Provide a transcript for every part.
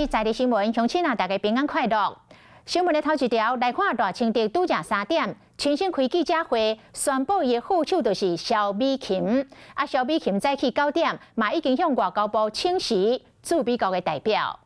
在地新聞，鄉親啊，大家平安快樂。新聞的頭一條來看賴清德拄才3點，親身開記者會，宣布伊的副手就是蕭美琴。啊，蕭美琴早起9點，嘛已經向外交部請辭駐美國的代表。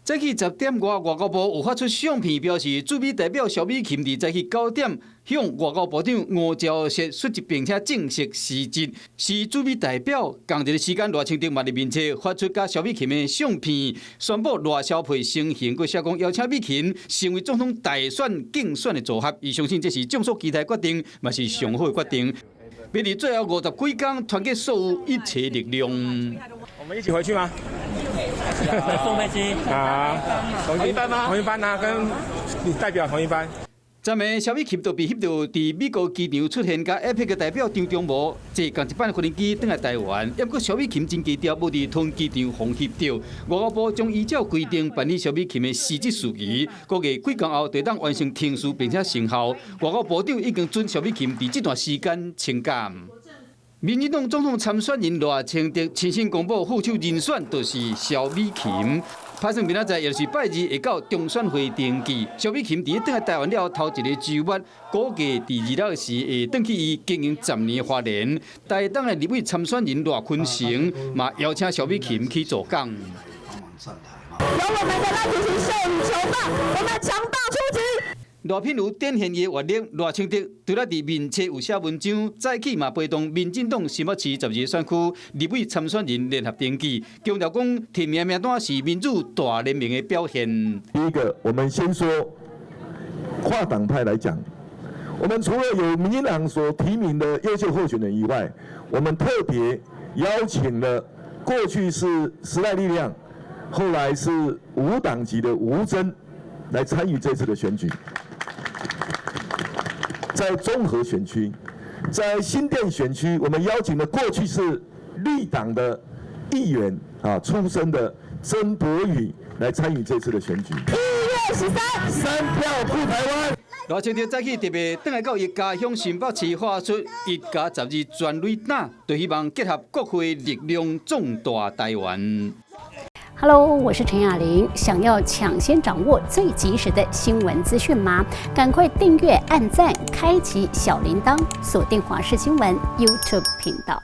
早起10點外，外交部有發出相片，表示駐美代表蕭美琴佇早起九點向外交部長吳釗燮述職，並且正式辭職，是駐美代表。仝一个時間，賴清德嘛佇面冊發出佮蕭美琴的相片，宣布賴蕭配成行，閣寫講邀請美琴成為總統大選競選的組合，伊相信這是眾所期待決定，嘛是上好的決定。欲佇最後50幾工，團結所有一切力量。我們一起回去嗎？坐飛機啊，同一班嗎？同一班啊，跟你代表同一班。昨暝，蕭美琴就被翕著佇美國機場出現，佮 APEC 的代表張忠謀坐仝一班飛機轉來台灣。毋過蕭美琴真低調，無佇桃園機場予翕著。外交部將依照規定辦理蕭美琴的辭職事宜，估計幾工後就當完成程序並且生效。外交部長已經准蕭美琴佇這段時間請假。民進黨總統參選人賴清德親身公布副手人選，就是蕭美琴。拍算明仔載，也就是拜二會到中選會登記。蕭美琴佇轉來台灣了後頭一個週末，估計佇26時會轉去伊經營10年花蓮。台東的立委參選人賴坤成嘛邀請蕭美琴去助講。由我們的賴主席授予球棒，我們強大出擊。賴品妤展現伊的閱歷，賴清德除了佇面冊有寫文章，早起嘛陪同民進黨新北市12個選區立委參選人聯合登記，強調講提名名單是民主大聯盟的表現。第一個，我們先說跨黨派來講，我們除了有民進黨所提名的優秀候選人以外，我們特別邀請了過去是時代力量，後來是無黨籍的吳崢來參與這次的選舉。在中和選區，在新店選區，我們邀請了過去是綠黨的議員啊出身的曾柏宇來參與這次的選舉。1月13，三票護台灣。賴清德早起特別轉來到伊家鄉新北市，發出1加12全壘打，就希望結合國會力量壯大台灣。 Hello，我是陳雅玲。想要搶先掌握最及時的新聞資訊嗎？趕快訂閱、按讚、開啟小鈴鐺，鎖定華視新聞 YouTube 頻道。